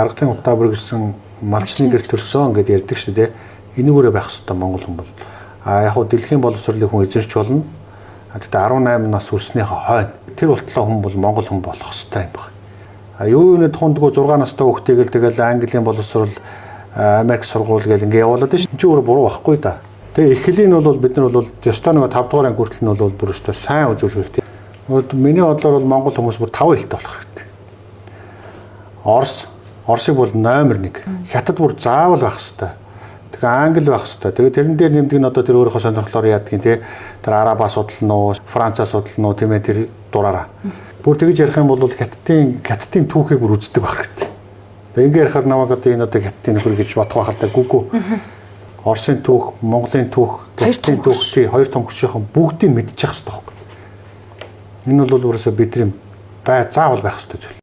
Аргатын утаа бүргэсэн малчны гэрэл төрсөн гэдээ ярьдаг шүү дээ. Энүүгээрээ байх хэрэгтэй монгол хүн бол. А яг хуу дэлхийн боловсролыг хүн эзэмшиж болно. А тэгтээ 18 нас хүрснийхээ хойно тэр болтлоо хүн бол монгол хүн болох хэрэгтэй юм байна. А юу юуны тухайдгүй 6 настай хүүхдийг л тэгэл Английн боловсрол, Америк сургууль гэл ингээ явуулаад шин. Энд чи өөрөө буруу байхгүй да. Тэгээ эхлийн нь бол бид нар бол ёстой нэг 5 дугаар анги хүртэл нь бол бүр өстой сайн үзүүлэх хэрэгтэй. Миний бодлоор бол монгол хүмүүс бүр 5 хэлтэй болох хэрэгтэй. Орос, Оросыг бол номер 1. Хятад бүр заавал байх хэрэгтэй. Тэгээ англи байх хэрэгтэй. Тэгээ тэрэн дээр нэмдэг нь одоо тэр өөрийнхөө сонирхлоор яадгийн тий. Тэр арабаа судална уу, Францаа судална уу тийм ээ тэр дураараа. Бүр тэгж ярих юм бол хятадын түүхийг бүр үздэг байх хэрэгтэй. Тэгээ ингээ ярихаар намайг одоо энэ одоо хятадын нөхөр гэж бодох байх л та гүгүү. Оросын түүх, Монголын түүх, хятадын түүх тий хоёр том хүчийнхэн бүгдийг мэдчих хэрэгтэй байхгүй. Энэ бол өөрөөсөө бидний бай заавал байх хэрэгтэй зүйл.